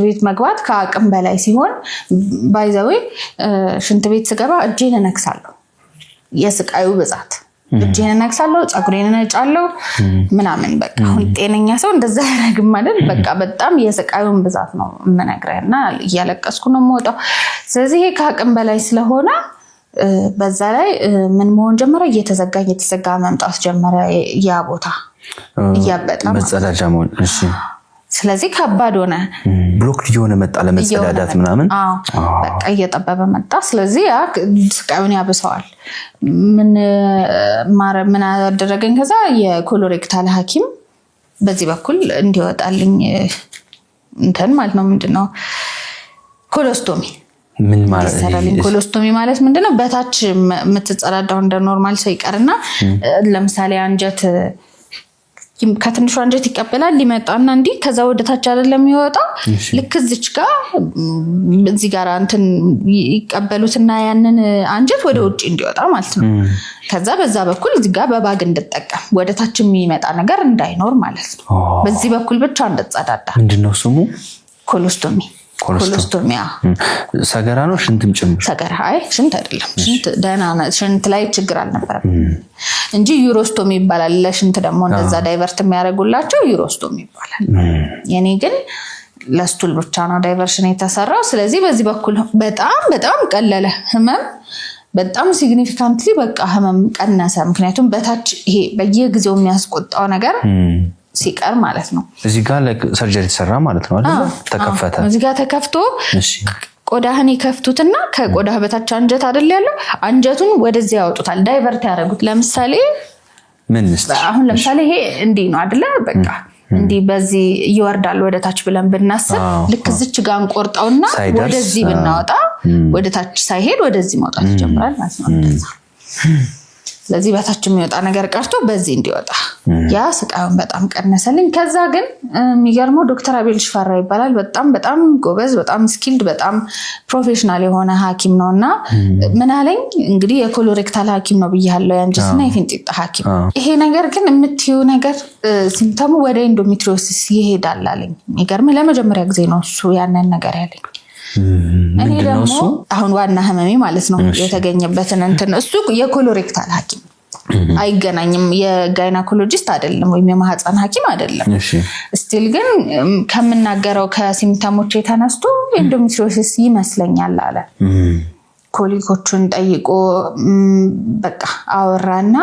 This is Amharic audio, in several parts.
ቤት መግባት ከአቅም በላይ ሲሆን፣ by the way ሽንት ቤት ስገባ እጄን እነክሳለሁ። የስቃዩ ብዛት እጄን እነክሳለሁ፣ ፀጉሬን እነጫለሁ ምናምን። በቃ አሁን ጤነኛ ሰው እንደዛ ያደርግም ማለት በቃ በጣም የስቃዩን ብዛት ነው የምነግርህ እና እያለቀስኩ ነው የምወጣው። ስለዚህ ይሄ ከአቅም በላይ ስለሆነ በዛ ላይ ምን መሆን ጀመረ? እየተዘጋ እየተዘጋ መምጣት ጀመረ። ያ ቦታ እያበጠ መጸዳጃ መሆን። እሺ። ስለዚህ ከባድ ሆነ። Block እየሆነ መጣ ለመጸዳዳት ምናምን። በቃ እየጠበበ መጣ። ስለዚህ ያ ስቃዩን ያብሰዋል። ምን አደረገኝ? ከዛ የ colorectal ሐኪም በዚህ በኩል እንዲወጣልኝ እንትን ማለት ነው፣ ምንድን ነው፣ colostomy ምን ማለት? ይሰራልኝ። Colostomy ማለት ምንድነው? በታች የምትጸዳዳው እንደ normal ሰው ይቀርና ለምሳሌ አንጀት ከትንሹ አንጀት ይቀበላል፣ ሊመጣና እንዲህ ከዛ ወደ ታች አይደለም የሚወጣው፣ ልክ እዚች ጋር እዚህ ጋር እንትን ይቀበሉትና ያንን አንጀት ወደ ውጭ እንዲወጣ ማለት ነው። ከዛ በዛ በኩል እዚህ ጋር በ bag እንድጠቀም፣ ወደ ታች የሚመጣ ነገር እንዳይኖር ማለት ነው። በዚህ በኩል ብቻ እንድጸዳዳ። ምንድን ነው ስሙ? Colostomy። Colostomy። ሰገራ ነው ሽንትም ጭምር? ሰገራ፣ አይ ሽንት አይደለም። ሽንት ደህና፣ ሽንት ላይ ችግር አልነበረም እንጂ urostomy ይባላል። ለሽንት ደግሞ እንደዛ divert የሚያደርጉላቸው urostomy ይባላል። የኔ ግን ለ stool ብቻ ነው diversion የተሰራው። ስለዚህ በዚህ በኩል በጣም በጣም ቀለለ ህመም፣ በጣም significantly በቃ ህመም ቀነሰ። ምክንያቱም በታች ይሄ በየጊዜው የሚያስቆጣው ነገር ሲቀር ማለት ነው። እዚህ ጋር surgery ተሰራ ማለት ነው አይደለ? ተከፈተ። እዚህ ጋር ተከፍቶ ቆዳህን ይከፍቱትና ከቆዳህ በታች አንጀት አይደል ያለው? አንጀቱን ወደዚህ ያወጡታል፣ divert ያደረጉት። ለምሳሌ ምን? አሁን ለምሳሌ ይሄ እንዲህ ነው አይደለ? በቃ እንዲህ በዚህ ይወርዳል ወደ ታች ብለን ብናስብ ልክ እዚች ጋር እንቆርጠውና ወደዚህ ብናወጣ ወደ ታች ሳይሄድ ወደዚህ መውጣት ይጀምራል ማለት ነው። እንደዛ። ስለዚህ በታች የሚወጣ ነገር ቀርቶ በዚህ እንዲወጣ ያ ስቃዩን በጣም ቀነሰልኝ። ከዛ ግን የሚገርመው ዶክተር አቤል ሽፈራ ይባላል። በጣም በጣም ጎበዝ፣ በጣም skilled፣ በጣም professional የሆነ ሐኪም ነው እና ምን አለኝ፣ እንግዲህ የ colorectal ሐኪም ነው ብያለሁ፣ የአንጀትና የፊንጢጣ ሐኪም። ይሄ ነገር ግን የምትይው ነገር symptom ኡ ወደ endometriosis ይሄዳል አለኝ። የሚገርምህ ለመጀመሪያ ጊዜ ነው እሱ ያንን ነገር ያለኝ። እኔ ደግሞ አሁን ዋና ህመሜ ማለት ነው የተገኘበትን እንትን፣ እሱ የ colorectal ሐኪም አይገናኝም። የ gynecologist አይደለም ወይም የማህፀን ሐኪም አይደለም። Still ግን ከምናገረው ከ symptom ኦች የተነስቶ endometriosis ይመስለኛል አለ። Colleague ኦቹን ጠይቆ በቃ አወራና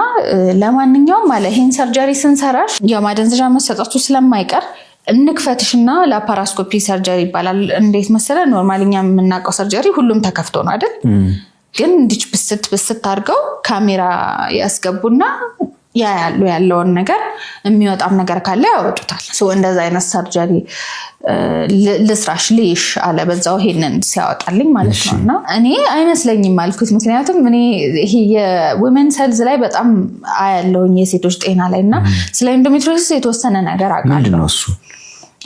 ለማንኛውም አለ ይሄን surgery ስንሰራሽ የማደንዘዣ መሰጠቱ ስለማይቀር እንክፈትሽና laparoscopy surgery ይባላል። እንዴት መሰለ፣ normally እኛ የምናውቀው surgery ሁሉም ተከፍቶ ነው አይደል? ግን እንዲች ብስት ብስት አድርገው ካሜራ ያስገቡና ያያሉ ያለውን ነገር፣ የሚወጣም ነገር ካለ ያወጡታል። እንደዛ አይነት surgery ልስራሽ ልይሽ አለ። በዛው ይሄንን ሲያወጣልኝ ማለት ነው። እና እኔ አይመስለኝም አልኩት። ምክንያቱም እኔ ይሄ የ women's health ላይ በጣም አያለሁኝ፣ የሴቶች ጤና ላይ፣ እና ስለ endometriosis የተወሰነ ነገር አውቃለሁ። ምንድን ነው እሱ?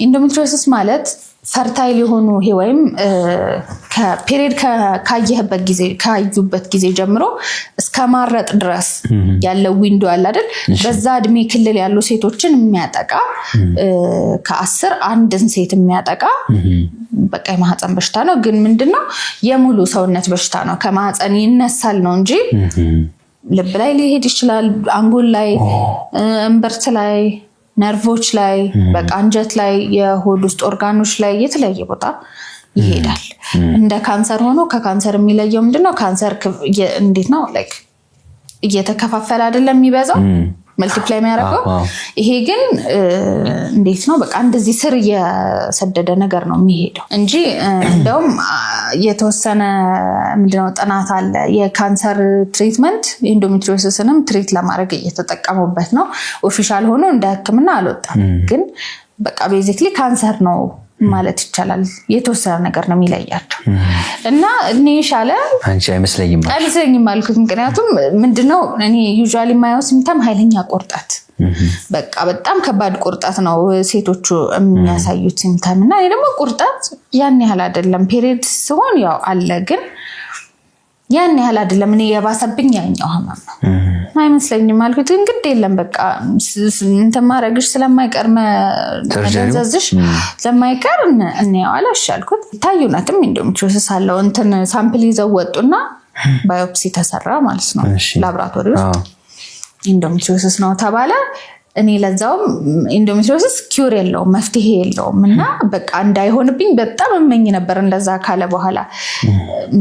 Endometriosis ማለት fertile የሆኑ ይሄ ወይም ከ period ካየህበት ጊዜ ካዩበት ጊዜ ጀምሮ እስከ ማረጥ ድረስ ያለው window አለ አይደል? በዛ እድሜ ክልል ያሉ ሴቶችን የሚያጠቃ፣ ከ10 አንድን ሴት የሚያጠቃ በቃ የማህፀን በሽታ ነው። ግን ምንድነው፣ የሙሉ ሰውነት በሽታ ነው። ከማህፀን ይነሳል ነው እንጂ ልብ ላይ ሊሄድ ይችላል፣ አንጎል ላይ፣ እምብርት ላይ፣ ነርቮች ላይ፣ በቃ አንጀት ላይ፣ የሆድ ውስጥ ኦርጋኖች ላይ፣ የተለያየ ቦታ ይሄዳል። እንደ ካንሰር ሆኖ ከካንሰር የሚለየው ምንድነው? ካንሰር እንዴት ነው፣ like እየተከፋፈለ አይደለም የሚበዛው፣ multiply የሚያደርገው። ይሄ ግን እንዴት ነው፣ በቃ እንደዚህ ስር እየሰደደ ነገር ነው የሚሄደው እንጂ እንደውም የተወሰነ ምንድነው ጥናት አለ፣ የካንሰር treatment endometriosis ንም treat ለማድረግ እየተጠቀሙበት ነው። Official ሆኖ እንደ ሕክምና አልወጣም፣ ግን በቃ basically ካንሰር ነው ማለት ይቻላል። የተወሰነ ነገር ነው የሚለያቸው። እና እኔ ሻለ አንቺ አይመስለኝም። አይመስለኝም አልኩት። ምክንያቱም ምንድነው፣ እኔ usually የማየው symptom ኃይለኛ ቁርጠት፣ በቃ በጣም ከባድ ቁርጠት ነው ሴቶቹ የሚያሳዩት symptom። እና እኔ ደግሞ ቁርጠት ያን ያህል አይደለም። Period ሲሆን ያው አለ፣ ግን ያን ያህል አይደለም። እኔ የባሰብኝ ያኛው ህመም ነው፣ አይመስለኝም አልኩት። ግን ግድ የለም በቃ እንትን ማድረግሽ ስለማይቀር፣ መደንዘዝሽ ስለማይቀር እንየዋል። እሺ አልኩት። ታይ እውነትም endometriosis አለው። እንትን sample ይዘው ወጡና biopsy ተሰራ ማለት ነው ላብራቶሪ ውስጥ፣ endometriosis ነው ተባለ። እኔ ለዛውም endometriosis cure የለውም፣ መፍትሄ የለውም እና በቃ እንዳይሆንብኝ በጣም እመኝ ነበር። እንደዛ ካለ በኋላ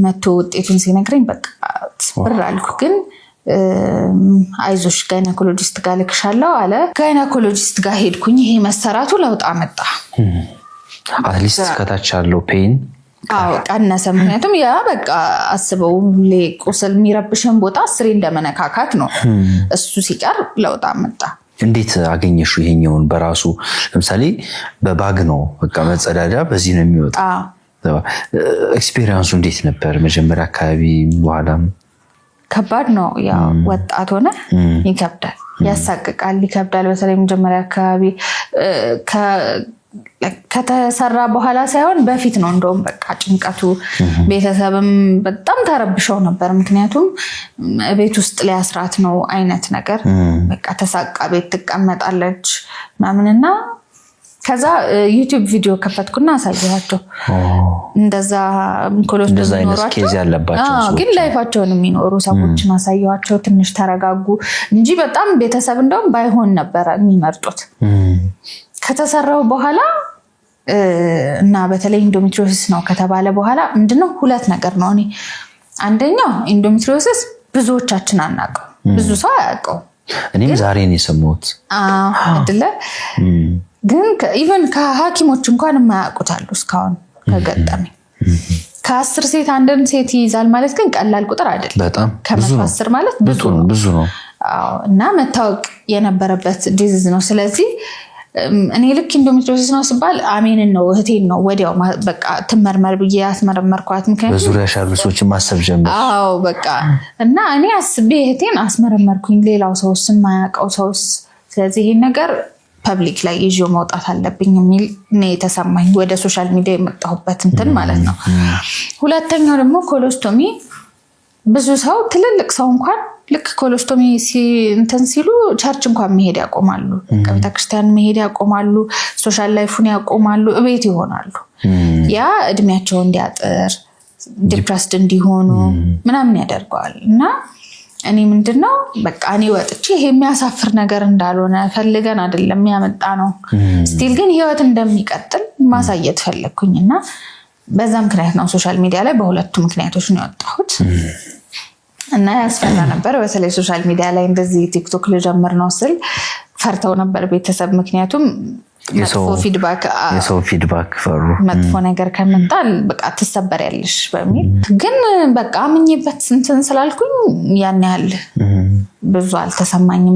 መቶ ውጤቱን ሲነግረኝ በቃ ስብር አልኩ። ግን አይዞሽ gynecologist ጋር ልክሻለሁ አለ። Gynecologist ጋር ሄድኩኝ። ይሄ መሰራቱ ለውጥ አመጣ። At least ከታች ያለው pain አዎ ቀነሰ። ምክንያቱም ያ በቃ አስበው ሁሌ ቁስል የሚረብሽን ቦታ አስሬ እንደመነካካት ነው። እሱ ሲቀር ለውጥ አመጣ። እንዴት አገኘሹ ይሄኛውን? በራሱ ለምሳሌ በ bag ነው፣ በቃ መጸዳጃ በዚህ ነው የሚወጣ። Experience ኡ እንዴት ነበር መጀመሪያ አካባቢ በኋላም? ከባድ ነው። ያው ወጣት ሆነ ይከብዳል፣ ያሳቅቃል፣ ይከብዳል። በተለይ መጀመሪያ አካባቢ ከተሰራ በኋላ ሳይሆን በፊት ነው እንደውም በቃ ጭንቀቱ፣ ቤተሰብም በጣም ተረብሸው ነበር። ምክንያቱም ቤት ውስጥ ሊያስራት ነው አይነት ነገር፣ በቃ ተሳቃ ቤት ትቀመጣለች ምናምንና ከዛ YouTube ቪዲዮ ከፈትኩና አሳየኋቸው። እንደዛ colostomy ኖሯቸው ግን life ኣቸውን የሚኖሩ ሰዎችን አሳየኋቸው። ትንሽ ተረጋጉ እንጂ በጣም ቤተሰብ እንደውም ባይሆን ነበረ የሚመርጡት። ከተሰራው በኋላ እና በተለይ endometriosis ነው ከተባለ በኋላ ምንድነው ሁለት ነገር ነው። እኔ አንደኛው endometriosis ብዙዎቻችን አናውቀው፣ ብዙ ሰው አያውቀው። እኔም ዛሬ ነው የሰማሁት። አይደለ? ግን even ከሐኪሞች እንኳን የማያውቁት አሉ እስካሁን ከገጠመኝ። ከ10 ሴት አንድን ሴት ይይዛል ማለት ግን ቀላል ቁጥር አይደለም። በጣም ከ110 ማለት ብዙ ነው። ብዙ ነው። እና መታወቅ የነበረበት disease ነው። ስለዚህ እኔ ልክ endometriosis ነው ሲባል አሜንን ነው፣ እህቴን ነው ወዲያው በቃ ትመርመር ብዬ ያስመረመርኳት። ምክንያቱም በዙሪያሽ ያሉ ሰዎችን ማሰብ ጀመር። አዎ በቃ እና እኔ አስቤ እህቴን አስመረመርኩኝ። ሌላው ሰውስ፣ የማያውቀው ሰውስ? ስለዚህ ይሄን ነገር public ላይ ይዤው መውጣት አለብኝ የሚል ነው የተሰማኝ። ወደ social media የመጣሁበት እንትን ማለት ነው። ሁለተኛው ደግሞ colostomy፣ ብዙ ሰው፣ ትልልቅ ሰው እንኳን ልክ colostomy እንትን ሲሉ church እንኳን መሄድ ያቆማሉ። ቤተክርስቲያን መሄድ ያቆማሉ። Social life ኡን ያቆማሉ። እቤት ይሆናሉ። ያ እድሜያቸው እንዲያጥር፣ depressed እንዲሆኑ ምናምን ያደርገዋል። እና እኔ ምንድነው በቃ እኔ ወጥቼ ይሄ የሚያሳፍር ነገር እንዳልሆነ፣ ፈልገን አይደለም ያመጣ ነው፣ still ግን ህይወት እንደሚቀጥል ማሳየት ፈለግኩኝ እና በዛ ምክንያት ነው social media ላይ፣ በሁለቱ ምክንያቶች ነው የወጣሁት። እና ያስፈራ ነበር። በተለይ social media ላይ እንደዚህ TikTok ልጀምር ነው ስል ፈርተው ነበር ቤተሰብ። ምክንያቱም መጥፎ feedback የሰው feedback ፈሩ። መጥፎ ነገር ከመጣ በቃ ትሰበሪያለሽ በሚል። ግን በቃ አምኜበት እንትን ስላልኩኝ ያን ያህል ብዙ አልተሰማኝም።